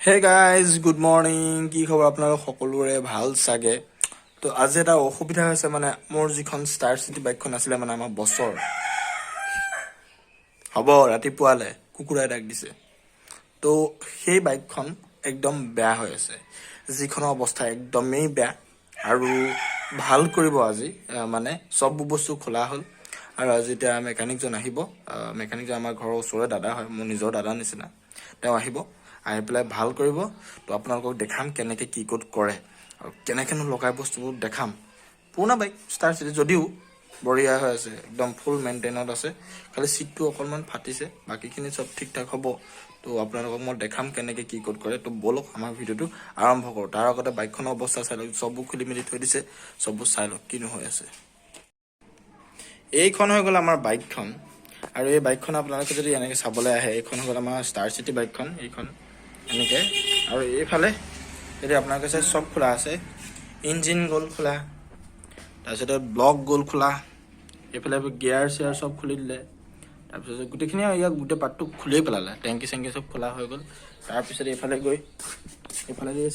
Hey guys, good morning. কি খবৰ আপোনালোক সকলোৰে? ভাল চাগে। তো আজি এটা অসুবিধা হৈছে, মানে মোৰ যিখন ষ্টাৰ চিটি বাইকখন আছিলে, মানে আমাৰ বছৰ হ'ব, ৰাতিপুৱালে কুকুৰাই ডাক দিছে। তো সেই বাইকখন একদম বেয়া হৈ আছে, যিখনৰ অৱস্থা একদমেই বেয়া আৰু ভাল কৰিব আজি। মানে চব বস্তু খোলা হ'ল আৰু আজি এতিয়া মেকানিকজন আহিব। মেকানিকজন আমাৰ ঘৰৰ ওচৰৰে দাদা হয়, মোৰ নিজৰ দাদা নিচিনা। তেওঁ আহিব, আহি পেলাই ভাল কৰিব। তো আপোনালোকক দেখাম কেনেকৈ কি ক'ত কৰে আৰু কেনেকৈনো লগাই, বস্তুবোৰ দেখাম। পুৰণা বাইক ষ্টাৰ চিটি যদিও বঢ়িয়া হৈ আছে, একদম ফুল মেইনটেইনত আছে। খালি চিটটো অকণমান ফাটিছে, বাকীখিনি চব ঠিক ঠাক হ'ব। তো আপোনালোকক মই দেখাম কেনেকৈ কি ক'ত কৰে। তো ব'লক, আমাৰ ভিডিঅ'টো আৰম্ভ কৰোঁ। তাৰ আগতে বাইকখনৰ অৱস্থা চাই লওক। চববোৰ খুলি মেলি থৈ দিছে, চববোৰ চাই লওক কিনো হৈ আছে। এইখন হৈ গ'ল আমাৰ বাইকখন। আৰু এই বাইকখন আপোনালোকে যদি এনেকৈ চাবলৈ আহে, এইখন হৈ গ'ল আমাৰ ষ্টাৰ চিটি বাইকখন, এইখন এনেকৈ। আৰু এইফালে যদি আপোনালোকে চাই, চব খোলা আছে। ইঞ্জিন গ'ল খোলা, তাৰপিছতে ব্লক গ'ল খোলা, এইফালে গিয়াৰ চিয়াৰ চব খুলি দিলে। তাৰপিছত গোটেইখিনি ইয়াক গোটেই পাৰ্টটো খুলিয়ে পেলালে, টেংকি চেংকি চব খোলা হৈ গ'ল। তাৰপিছত এইফালে গৈ এইফালে গৈ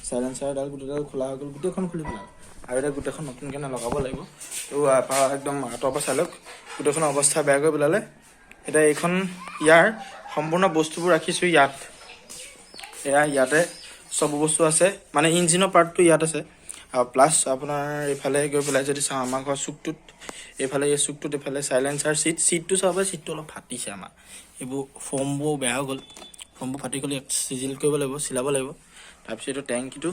চাইলেঞ্চাৰডাল গোটেইডাল খোলা হৈ গ'ল, গোটেইখন খুলি পেলালে। আৰু এতিয়া গোটেইখন নতুনকৈ লগাব লাগিব। তো একদম আঁতৰৰ পৰা চাই লওক, গোটেইখনৰ অৱস্থা বেয়া কৰি পেলালে। এতিয়া এইখন ইয়াৰ সম্পূৰ্ণ বস্তুবোৰ ৰাখিছোঁ ইয়াত। এয়া ইয়াতে চব বস্তু আছে, মানে ইঞ্জিনৰ পাৰ্টটো ইয়াত আছে। আৰু প্লাছ আপোনাৰ এইফালে গৈ পেলাই যদি চাওঁ, আমাৰ ঘৰৰ চুকটোত, এইফালে এই চুকটোত এইফালে চাইলেঞ্চাৰ চিট, চিটটো চাব, চিটটো অলপ ফাটিছে আমাৰ। এইবোৰ ফৰ্মবোৰ বেয়া হৈ গ'ল, ফৰ্মবোৰ ফাটি গ'ল, ইয়াত চিজিল কৰিব লাগিব, চিলাব লাগিব। তাৰপিছত এইটো টেংকিটো,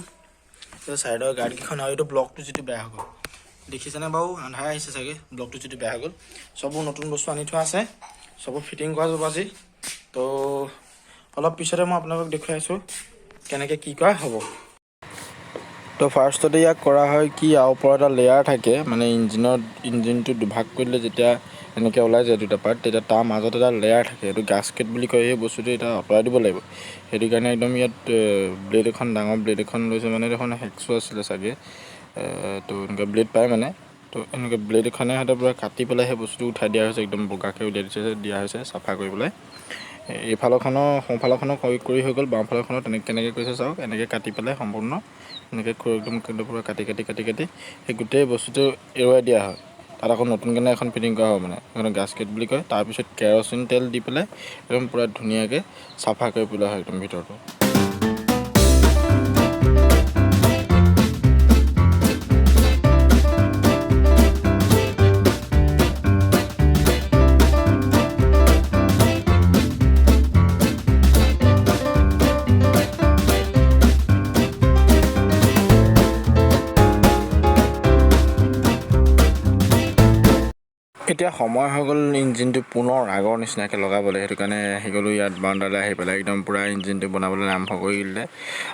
ছাইডৰ গাৰ্ডকেইখন আৰু এইটো ব্লকটো যিটো বেয়া হৈ গ'ল, দেখিছেনে বাৰু? আন্ধাৰ আহিছে চাগে। ব্লকটো যিটো বেয়া হৈ গ'ল, চববোৰ নতুন বস্তু আনি থোৱা আছে, চববোৰ ফিটিং কৰা যাব আজি। তো অলপ পিছতে মই আপোনালোকক দেখুৱাই আছোঁ কেনেকৈ কি কৰা হ'ব। তো ফাৰ্ষ্টতে ইয়াক কৰা হয় কি, ইয়াৰ ওপৰত এটা লেয়াৰ থাকে, মানে ইঞ্জিনটো দুভাগ কৰি দিলে যেতিয়া এনেকৈ ওলাই যায় দুটা পাৰ্ট, তেতিয়া তাৰ মাজত এটা লেয়াৰ থাকে, সেইটো গাছকেট বুলি কয়। সেই বস্তুটো এতিয়া আঁতৰাই দিব লাগিব। সেইটো কাৰণে একদম ইয়াত ব্লেড এখন, ডাঙৰ ব্লেড এখন লৈছে, মানে দেখোন হেক্সো আছিলে চাগে। তো এনেকুৱা ব্লেড পায় মানে, তো এনেকুৱা ব্লেড এখনে সিহঁতে পূৰা কাটি পেলাই সেই বস্তুটো উঠাই দিয়া হৈছে, একদম বগাকৈ উলিয়াই দিছে, দিয়া হৈছে চাফা কৰি পেলাই। এইফালৰখনৰ সোঁফালৰখনৰ কৰি হৈ গ'ল, বাওঁফালৰখনৰ তেনেকৈ কেনেকৈ কৰিছে চাওক। এনেকৈ কাটি পেলাই সম্পূৰ্ণ এনেকৈ একদম পূৰা কাটি কাটি কাটি কাটি সেই গোটেই বস্তুটো এৰুৱাই দিয়া হয়। তাত আকৌ নতুনকৈ এখন ফিটিং কৰা হয়, মানে সেইখন গাছকেট বুলি কয়। তাৰপিছত কেৰচিন তেল দি পেলাই একদম পূৰা ধুনীয়াকৈ চাফা কৰি পেলোৱা হয় একদম ভিতৰটো। এতিয়া সময় হৈ গ'ল ইঞ্জিনটো পুনৰ আগৰ নিচিনাকৈ লগাবলৈ। সেইটো কাৰণে আহি গ'লোঁ ইয়াত বাউণ্ডাৰীলৈ। আহি পেলাই একদম পূৰা ইঞ্জিনটো বনাবলৈ আৰম্ভ কৰি দিলে।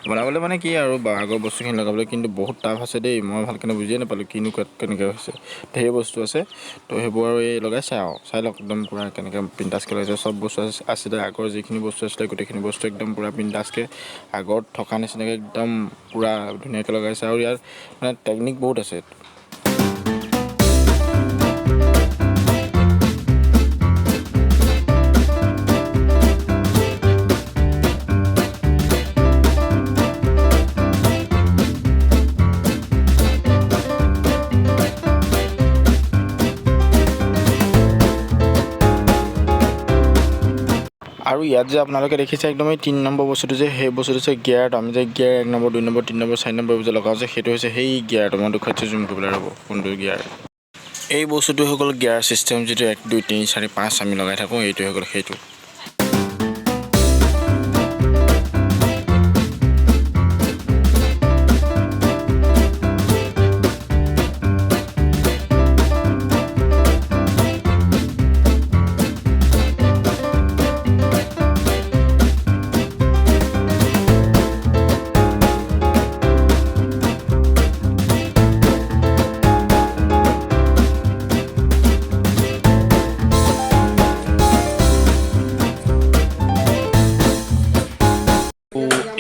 বনাবলৈ মানে কি আৰু, আগৰ বস্তুখিনি লগাবলৈ, কিন্তু বহুত টাফ আছে দেই। মই ভালকৈ বুজিয়ে নাপালোঁ কিনো কেনেকৈ হৈছে। ঢেৰ বস্তু আছে, তো সেইবোৰ আৰু এই লগাইছে আৰু চাই লওক, একদম পূৰা কেনেকৈ বিন্দাছকৈ লগাইছে। চব বস্তু আছিলে, আগৰ যিখিনি বস্তু আছিলে গোটেইখিনি বস্তু একদম পূৰা বিন্দাছকৈ আগত থকা নিচিনাকৈ একদম পূৰা ধুনীয়াকৈ লগাইছে। আৰু ইয়াত মানে টেকনিক বহুত আছে। আৰু ইয়াত যে আপোনালোকে দেখিছে একদম এই 3 নম্বৰ বস্তুটো যে, সেই বস্তুটো হৈছে গিয়াৰটো। আমি যে gear 1 number, 2 number, 3 number, 4 number যে লগাওঁ যে, সেইটো হৈছে সেই গিয়াৰটো। মই দেখুৱাইছোঁ জুম কৰি পেলাই, ৰ'ব, কোনটো গিয়াৰ। এই বস্তুটো হৈ গ'ল গিয়াৰ ছিষ্টেম, যিটো 1, 2, 3, 4, 5 আমি লগাই থাকোঁ, এইটো হৈ গ'ল সেইটো।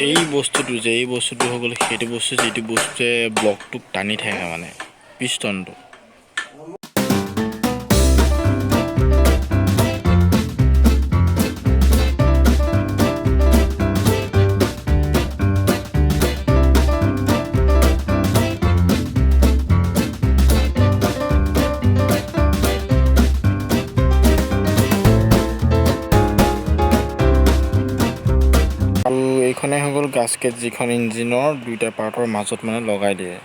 এই বস্তুটো যে, এই বস্তুটো হৈ গ'ল সেইটো বস্তু, যিটো বস্তুৱে ব্লকটোক টানি থাকে, মানে পিষ্টনটো। এইখনে হৈ গ'ল গাস্কেট, যিখন ইঞ্জিনৰ দুইটা পাৰ্টৰ মাজত মানে লগাই দিয়ে।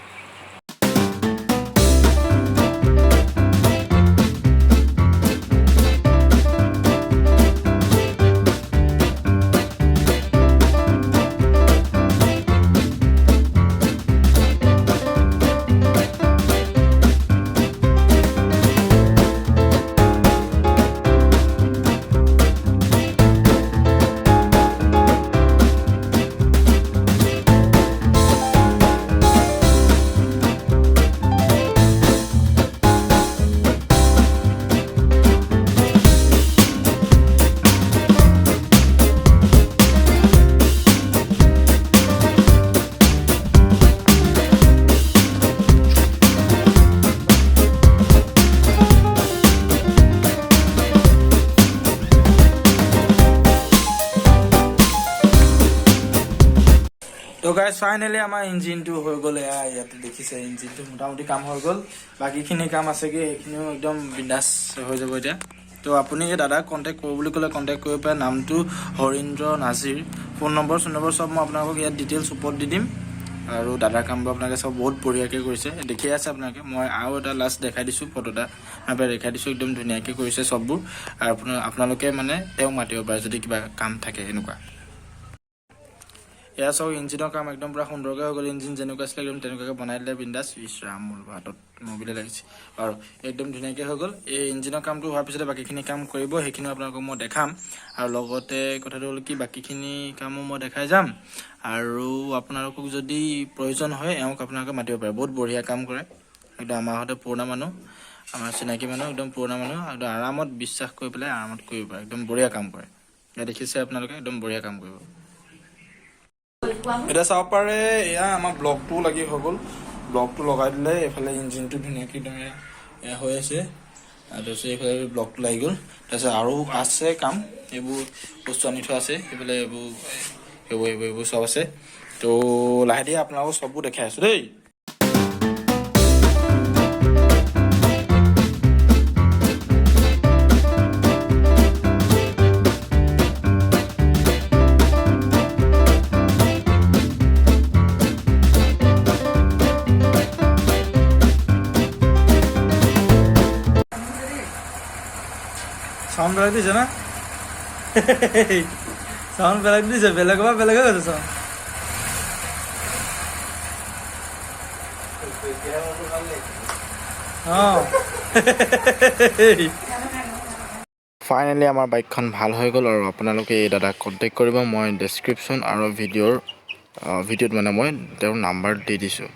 তো গাইজ, ফাইনেলি আমাৰ ইঞ্জিনটো হৈ গ'ল। এয়া ইয়াতে দেখিছে, ইঞ্জিনটো মোটামুটি কাম হৈ গ'ল। বাকীখিনি কাম আছেগৈ, সেইখিনিও একদম বিন্দাছ হৈ যাব এতিয়া। তো আপুনি এই দাদাক কণ্টেক্ট কৰোঁ বুলি ক'লে কণ্টেক্ট কৰিব পাৰে। নামটো হৰীন্দ্ৰ নাজিৰ। ফোন নম্বৰ চোন নম্বৰ চব মই আপোনালোকক ইয়াত ডিটেইলছ ওপৰত দি দিম। আৰু দাদাৰ কামবোৰ আপোনালোকে চব বহুত বঢ়িয়াকৈ কৰিছে, দেখিয়ে আছে আপোনালোকে। মই আৰু এটা লাষ্ট দেখাই দিছোঁ, ফটো এটা মই দেখাই দিছোঁ। একদম ধুনীয়াকৈ কৰিছে চববোৰ। আৰু আপোনালোকে মানে তেওঁক মাতিব পাৰে যদি কিবা কাম থাকে এনেকুৱা। এয়া চাওক, ইঞ্জিনৰ কাম একদম পূৰা সুন্দৰকৈ হৈ গ'ল। ইঞ্জিন যেনেকুৱা আছিলে, একদম তেনেকুৱাকৈ বনাই দিলে বিন্দাছ। ইছ ৰাম, মোৰ হাতত মবিলে লাগিছে। বাৰু, একদম ধুনীয়াকৈ হৈ গ'ল। এই ইঞ্জিনৰ কামটো হোৱাৰ পিছতে বাকীখিনি কাম কৰিব, সেইখিনিও আপোনালোকক মই দেখাম। আৰু লগতে কথাটো হ'ল কি, বাকীখিনি কামো মই দেখাই যাম। আৰু আপোনালোকক যদি প্ৰয়োজন হয়, এওঁক আপোনালোকে মাতিব পাৰে। বহুত বঢ়িয়া কাম কৰে একদম। আমাৰ সৈতে পুৰণা মানুহ, আমাৰ চিনাকি মানুহ, একদম পুৰণা মানুহ। একদম আৰামত বিশ্বাস কৰি পেলাই আৰামত কৰিব পাৰে। একদম বঢ়িয়া কাম কৰে। এয়া দেখিছে আপোনালোকে, একদম বঢ়িয়া কাম কৰিব। এতিয়া চাব পাৰে, এয়া আমাৰ ব্লকটোও লাগি হৈ গ'ল। ব্লকটো লগাই দিলে। এইফালে ইঞ্জিনটো ধুনীয়াকৈ একদম এয়া এয়া হৈ আছে। আৰু তাৰপিছত এইফালে ব্লকটো লাগি গ'ল। তাৰপিছত আৰু আছে কাম, এইবোৰ বস্তু আনি থোৱা আছে। এইফালে এইবোৰ সেইবোৰ সেইবোৰ এইবোৰ চব আছে। তো লাহে ধীৰে আপোনালোকক চববোৰ দেখাই আছোঁ দেই। চাউণ্ড বেলেগ দিছে না? চাউণ্ড বেলেগ দিছে, বেলেগৰ পৰা বেলেগ হৈ গৈছে চাউণ্ড। অঁ। ফাইনেলি আমাৰ বাইকখন ভাল হৈ গ'ল। আৰু আপোনালোকে এই দাদাক কণ্টেক্ট কৰিব। মই ডেছক্ৰিপশ্যন আৰু ভিডিঅ'ত মানে মই তেওঁৰ নাম্বাৰ দি দিছোঁ।